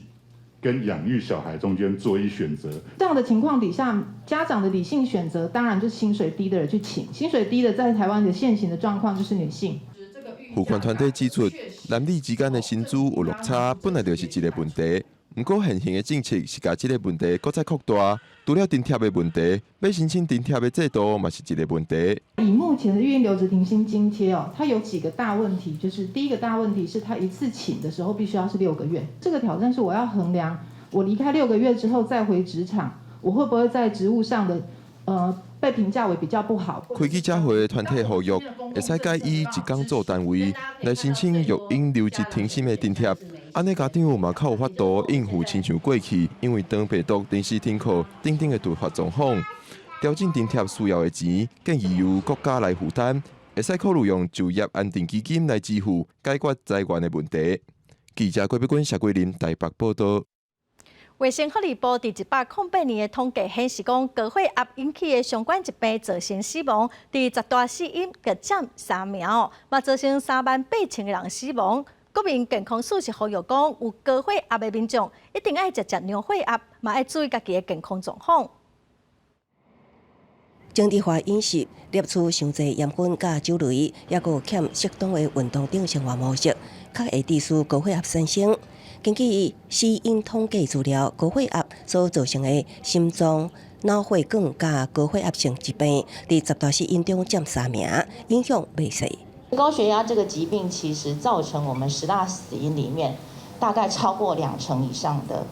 跟養育小孩中間做一選擇。這樣的情況底下，家長的理性選擇當然就是薪水低的人去請，薪水低的在台灣的現行的狀況就是女性。婦權團體指出，男女之間的薪資有落差，本來就是一個問題。毋過現行的政策是共這个問題閣再擴大，除了津貼的問題，欲申請津貼的制度嘛是一个問題。以目前的育嬰留職停薪津貼哦，它有幾個大問題，就是第一個大問題是它一次請的時候必須要是六個月，這個挑戰是我要衡量，我離開六個月之後再回職場，我會不會在職務上的被評價為比較不好？開記者會的團體呼籲，會使改以一工做單位來申請育嬰留職停薪的津貼。按呢家長嘛較有法度應付親像過去，因為腸病毒臨時停課等等的突發狀況，調整津貼需要的錢，建議由國家來負擔，會使考慮用就業安定基金來支付，解決財源的問題。記者郭碧君、謝桂林台北報導。衛生福利部佇108年的統計顯示，講高血壓引起的相關疾病造成死亡，佇十大死因各佔3名，嘛造成3萬8千个人死亡。國民健康署是呼籲講，有高血壓的民眾一定愛常常量血壓，嘛愛注意家己的健康狀況。精緻化飲食，攝取傷濟鹽分佮酒類，抑閣欠適當的運動等生活模式，較會致使高血壓產生。根據死因統計資料，高血壓所造成的心臟、腦血管佮高血壓性疾病，佇十大死因中佔3名，影響袂細。高血壓這個疾病其實造成我們十大死因裡面，大概超過2成以上的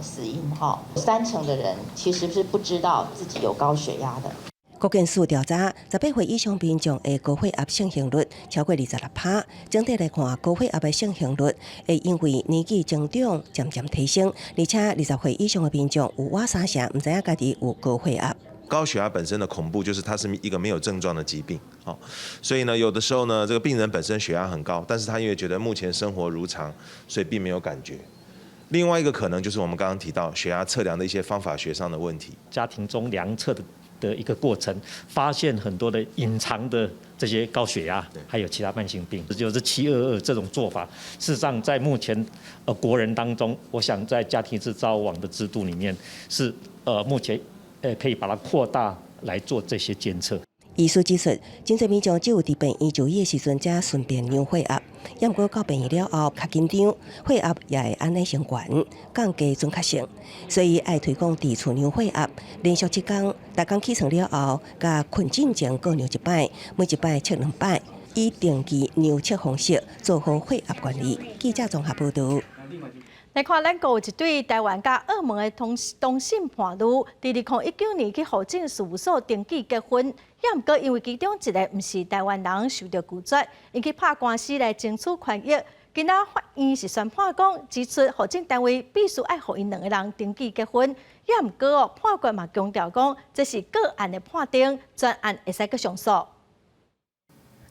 死因哈，3成的人其實是不知道自己有高血壓的。國健署調查，18歲以上民眾的高血壓盛行率超過26%。整體來看，高血壓的盛行率會因為年紀增長漸漸提升，而且20歲以上的民眾有倚3成毋知影家己有高血壓。高血壓本身的恐怖就是它是一個沒有症狀的疾病，所以呢，有的時候呢，這個病人本身血壓很高，但是他因為覺得目前生活如常，所以並沒有感覺。另外一個可能就是我們剛剛提到血壓測量的一些方法學上的問題。家庭中量測的一個過程，發現很多的隱藏的這些高血壓，還有其他慢性病，就是722這種做法。事實上，在目前國人當中，我想在家庭式照護網的制度裡面，是目前可以把它擴大來做這些監測。醫師指出，真濟民眾只有佇病院就醫的時陣才順便量血壓，毋過到病院了後較緊張，血壓也會按呢升懸，降低準確性。所以愛推廣佇厝量血壓，連續7工，逐工起床了後，佮睏進前各量一擺，每一擺測兩擺，以定期量測方式做好血壓管理。記者綜合報導。來看，咱閣有一對台灣佮澳門的同性伴侶，佇2019年去戶政事務所登記結婚，也毋過因為其中一個毋是台灣人，受著拒絕，𪜶去拍官司來爭取權益。今仔法院是宣判講，指出戶政單位必須愛予𪜶兩个人登記結婚。也毋過哦，判決嘛強調講，這是個案的判定，專案會使閣上訴。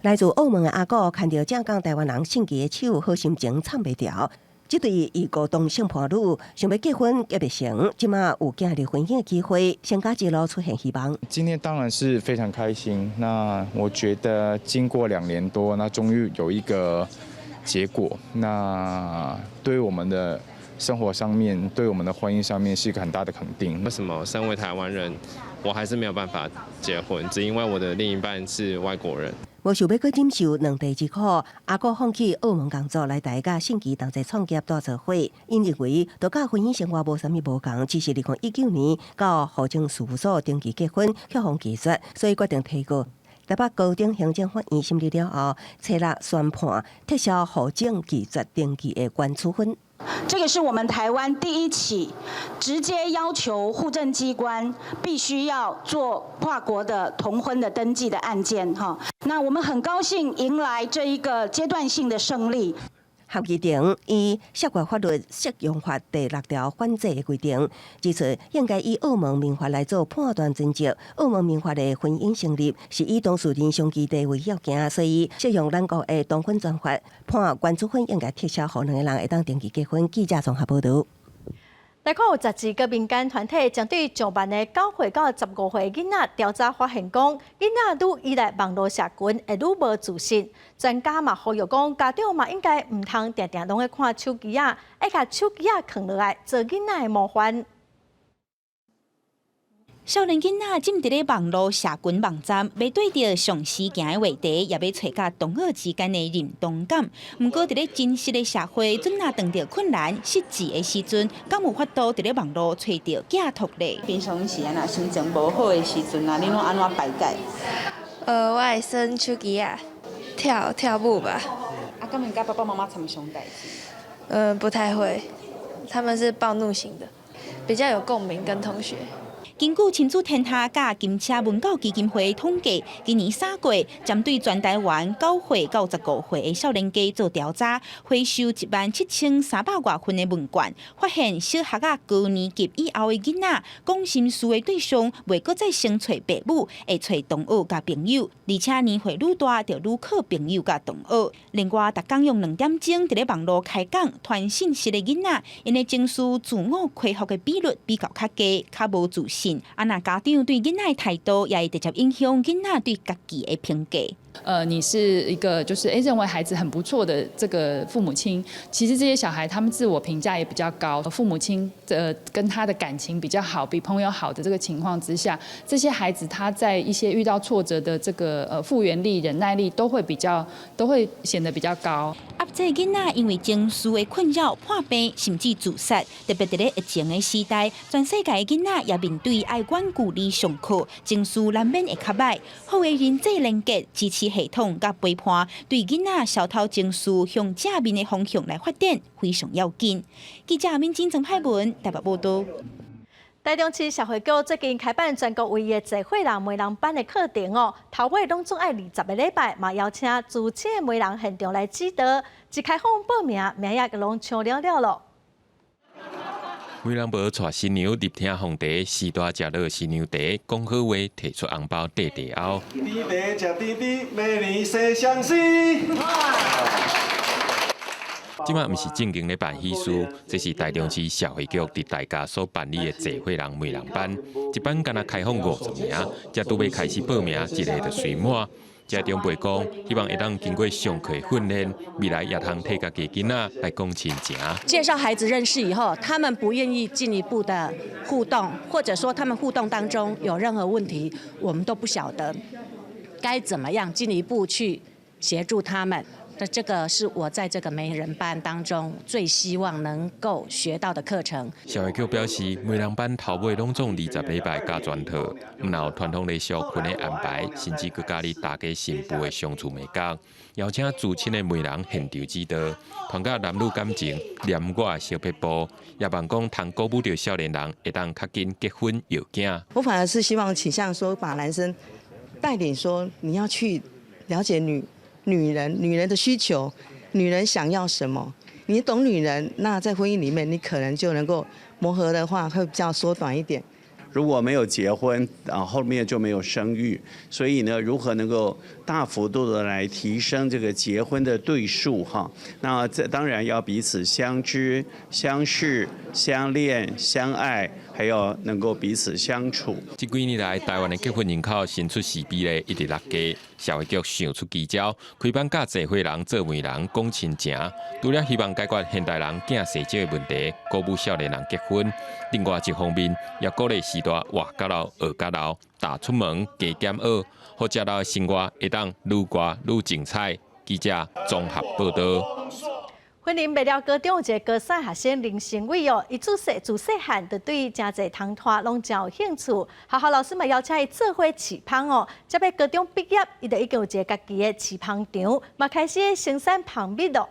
來自澳門的阿哥牽著正港台灣人信奇的手，好心情藏袂牢。這對異國同性伴侶想欲結婚結袂成，這馬有建立婚姻的機會，成家之路出現希望。今天當然是非常開心。那我覺得經過2年多，那終於有一個結果。那對我們的生活上面，對我們的婚姻上面是一個很大的肯定。為什麼身為台灣人，我還是沒有辦法結婚？只因為我的另一半是外國人。無想欲閣忍受兩地之苦，阿哥放棄澳門工作來台佮信奇同齊創業蹛做伙。𪜶認為，都佮婚姻生活無啥物無仝，只是2019年到戶政事務所登記結婚，卻予拒絕，所以決定提告。台北高等行政法院審理了後，初六宣判撤銷戶政拒絕登記的懸處分。這個是我們台灣第一起直接要求戶政機關必須要做跨國的同婚的登記的案件，哈。那我們很高興迎來這一個階段性的勝利。合議庭依涉外法律適用法第六條反制的規定，指出應該以澳門民法來做判斷準則。澳門民法的婚姻成立是以當事人相乩地為要件，所以適用咱國的同婚專法，判懸處分應該撤銷，予兩个人會當登記結婚。記者綜合報導。來看有12個民間團體針對上萬个9歲到15歲囡仔調查發現，講囡仔愈依賴網路社群，會愈無自信。專家嘛呼籲講，家長嘛應該毋通定定攏咧看手機仔，愛共手機仔囥落來，做囡仔的模範。少年囡仔浸佇咧網路社群網站，欲對著上時行的話題，也欲揣佮同學之間的認同感。毋過佇咧真實的社會，準若碰著困難、失志的時陣，敢有法度佇咧網路揣著寄託咧？平常時啊，若心情無好的時陣啊，你攏按怎排解？我會耍手機仔，跳跳舞吧。啊，敢會佮爸爸媽媽參詳代誌？嗯，不太會，他們是暴怒型的，比較有共鳴跟同學。根據親子天下佮金車文教基金會統計，今年3月針對全台灣9歲到15歲的少年家做調查，回收1萬7300外份的問卷，發現小學仔高年級以後的囡仔講心事的對象，袂閣再先揣爸母，會揣同學佮朋友，而且年歲愈大就愈靠朋友佮同學。另外，逐工用2點鐘佇咧網路開講傳信息的囡仔，𪜶的情緒自我恢復的比率比較較低，較無自信。啊，若家長對囡仔的態度，也會直接影響囡仔對家己的評價。你是一個就是認為孩子很不錯的這個父母親，其實這些小孩他們自我評價也比較高，父母親的跟他的感情比較好，比朋友好的這個情況之下，這些孩子他在一些遇到挫折的這個復原力、忍耐力都會比較，都會顯得比較高。啊，這囡仔因為情緒的困擾、破病甚至自殺，特別佇咧疫情的時代，全世界的囡仔也面對愛遠距離上課，情緒難免會較䆀。好的人際連結、支持系統佮陪伴，對囡仔消除情緒向正面的方向來發展，非常要緊。記者敏晶、曾派文台北報導。台中市社會局最近開辦全國唯一的濟歲人媒人班的課程哦，頭尾攏總愛20個禮拜，嘛邀請資深的媒人現場來指導。一開放報名，名額就攏搶了了囉。媒人婆帶新娘入廳奉茶，序大食落新娘茶，講好話，提出紅包綴茶甌。甜茶食甜甜，明年生相思。這馬毋是正經咧辦喜事，這是台中市社會局佇大家所辦理的濟歲人媒人班，一班干焦開放50名，才拄欲開始報名，一个就隨滿。這長輩講，希望會當經過上課訓練，未來也通替家己囡仔來講親情。介紹孩子認識以後，他們不願意進一步的互動，或者說他們互動當中有任何問題，我們都不曉得該怎麼樣進一步去協助他們。那這個是我在這個媒人班當中最希望能夠學到的課程。社會局表示，媒人班頭尾攏總20禮拜加全套，毋但有傳統禮俗婚的安排，甚至閣教你大家新婦的相處眉角，邀請資深的媒人現場指導，傳教男女感情、念我的小撇步，也望講通鼓舞著少年人會當較緊結婚搖囝。我反而是希望傾向說，把男生帶領說，你要去了解女人的需求，女人想要什麼。你懂女人，那在婚姻裡面，你可能就能夠磨合的話，會比較縮短一點。如果沒有結婚，啊，後面就沒有生育，所以呢，如何能夠大幅度的來提升這個結婚的對數？哈，那這當然要彼此相知、相識、相戀、相愛，還要能夠彼此相處。這幾年來，台灣的結婚人口新出世比例一直落低，社會局想出奇招，開班教濟歲人做媒人講親情，除了希望解決現代人囝生少的問題，鼓舞少年人結婚。另外一方面，也鼓勵序大活較老、學較老，踏出門加減學，予食老的生活會當愈過愈精彩。記者綜合報道。雲林麥寮高中有一個高三學生林成偉哦，伊自細漢就對誠濟蜂蟶攏真有興趣，學校老師嘛邀請伊做伙飼蜂哦。這欲高中畢業，伊就已經有一个家己的飼蜂場，嘛開始生產蜂蜜咯。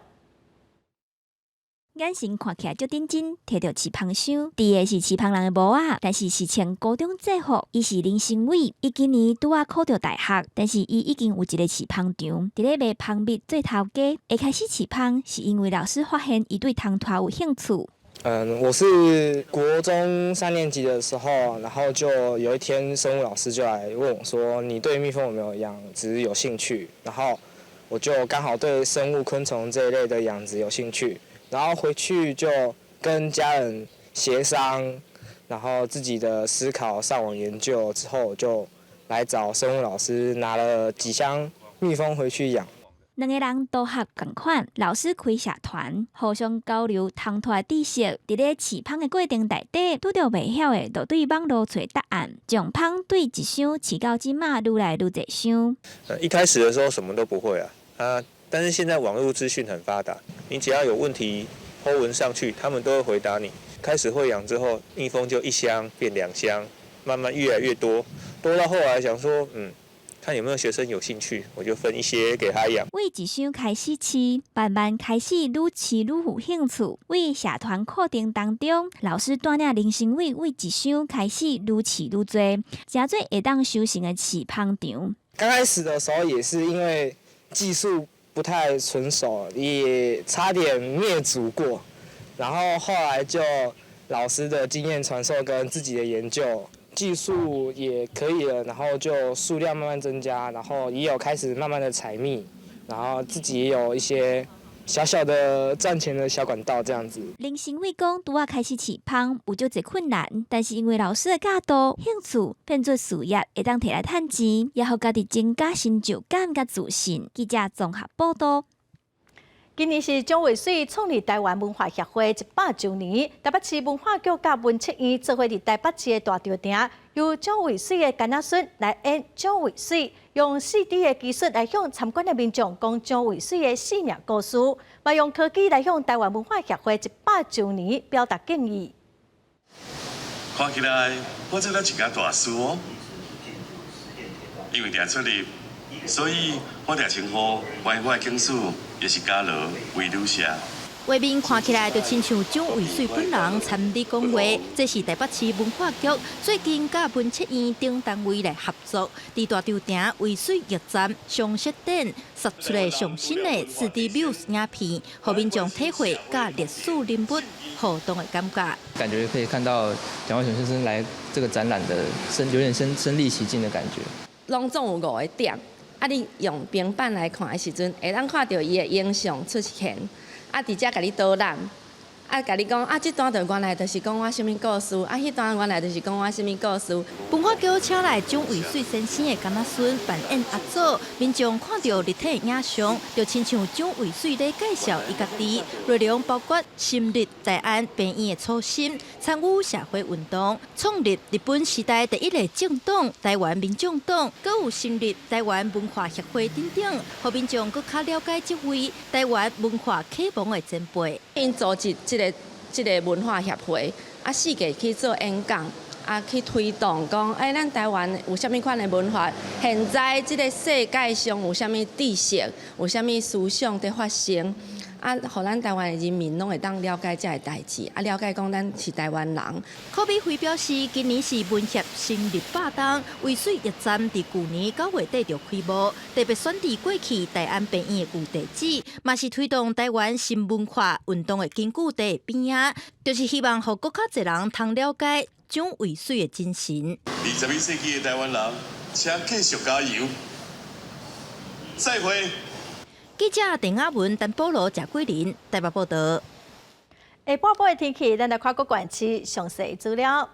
眼神看起來足認真，提著飼蜂箱，佇的是飼蜂人的帽仔，但是是穿高中制服。伊是林成偉，伊今年拄仔考著大學，但是伊已經有一个飼蜂場，佇咧賣蜂蜜做頭家。會開始飼蜂，是因為老師發現伊對蜂蟶有興趣。嗯，我是國中三年級的時候，然後就有一天生物老師就來問我說：“你對蜜蜂有沒有養殖有興趣？”然後我就剛好對生物昆蟲這一類的養殖有興趣。然後回去就跟家人協商，然後自己的思考、上網研究之後，就來找生物老師拿了幾箱蜜蜂回去養。兩个人都學仝款，老師開社團，互相交流蜂蟶的知識。佇咧飼蜂的過程內底，拄著袂曉的，就對網路揣答案。從蜂對一箱飼到這馬愈來愈濟箱。一開始的時候什麼都不會啊，啊！但是現在網絡資訊很發達，你只要有問題，po 文上去，他們都會回答你。開始會養之後，蜜蜂就一箱變兩箱，慢慢越來越多，多到後來想說，看有沒有學生有興趣，我就分一些給他養。為一箱開始飼，慢慢開始愈飼愈有興趣。為社團課程當中，老師帶領林成偉為一箱開始愈飼愈濟，成做會當收成的飼蜂場。剛開始的時候也是因為技術不太純熟，也差點滅族過。然後後來就老師的經驗傳授跟自己的研究，技術也可以了，然後就數量慢慢增加，然後也有開始慢慢的採蜜，然後自己也有一些小小的賺錢的小管道這樣子。林成偉講，拄仔開始飼蜂有足濟困難，但是因為老師的教導，興趣變做事業，會當摕來趁錢，也予家己增加成就感佮自信。記者綜合報道。今年是蔣渭水創立台灣文化協會100週年，台北市文化局佮文策院做伙佇台北市的大稻埕，由蔣渭水的囡仔孫來演蔣渭水，用4D 的技術來向參觀的民眾講蔣渭水的生命故事，嘛用科技來向台灣文化協會100週年表達敬意。看起來我做了一家大事哦，因為定出入，所以我定稱呼我的警署也是嘉羅為女士。畫面看起來就親像蔣渭水本人參與講話，這是台北市文化局最近佮文策院等單位來合作，佇大稻埕渭水驛站常設展，釋出的上新的 4D Muse 影片，予民眾體會佮歷史人物互動的感覺。感覺可以看到蔣渭水先生來這個展覽的身，有點身臨其境的感覺。攏總有五個點，啊，你用平板來看的時陣，會當看著伊的影像出現。啊，佇遮共你導覽，啊，共你講啊，這段就原來就是講我啥物故事，啊，彼段原來就是講我啥物故事。文化局請來蔣渭水先生的囡仔孫扮演阿祖，民眾看著立體影像，就親像蔣渭水咧介紹伊家己，內容包括成立大安病院的初心，參與社會運動，創立日本時代第一个政黨台灣民眾黨，閣有成立台灣文化協會等等，予民眾閣較了解這位台灣文化啟蒙的前輩。𪜶組織這个文化協會，啊，四界去做演講，啊，去推動講，欸，咱台灣有啥物款的文化？現在這个世界上有啥物知識，有啥物思想佇發生？啊，予咱台灣的人民攏會當了解這个代誌，啊，了解講咱是台灣人。柯比輝表示，今年是文協成立百冬，渭水驛站佇舊年9月底就開幕，特別選佇過去大安病院的舊地址，嘛是推動台灣新文化運動的根據地邊仔，就是希望予閣較濟人通了解蔣渭水的精神。21世紀的台灣人，請繼續加油！再會。記者鄧亞文、陳保羅、謝桂林台北報道。下半晡的天氣，咱來看各縣市詳細資料。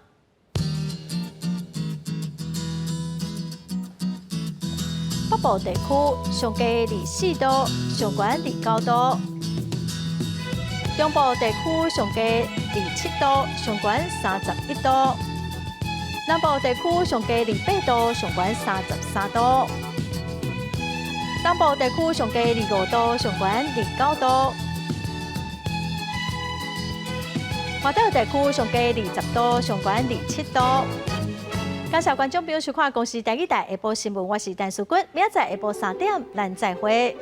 北部地區上低24度，上懸29度；中部地區上低27度，上懸31度；南部地區上低28度，上懸33度；東部地區上低25度，上懸29度；外島地區上低20度，上懸27度。感謝觀眾朋友收看《公視台語台》下晡新聞，我是陳淑君，明仔載下晡3點，咱再會。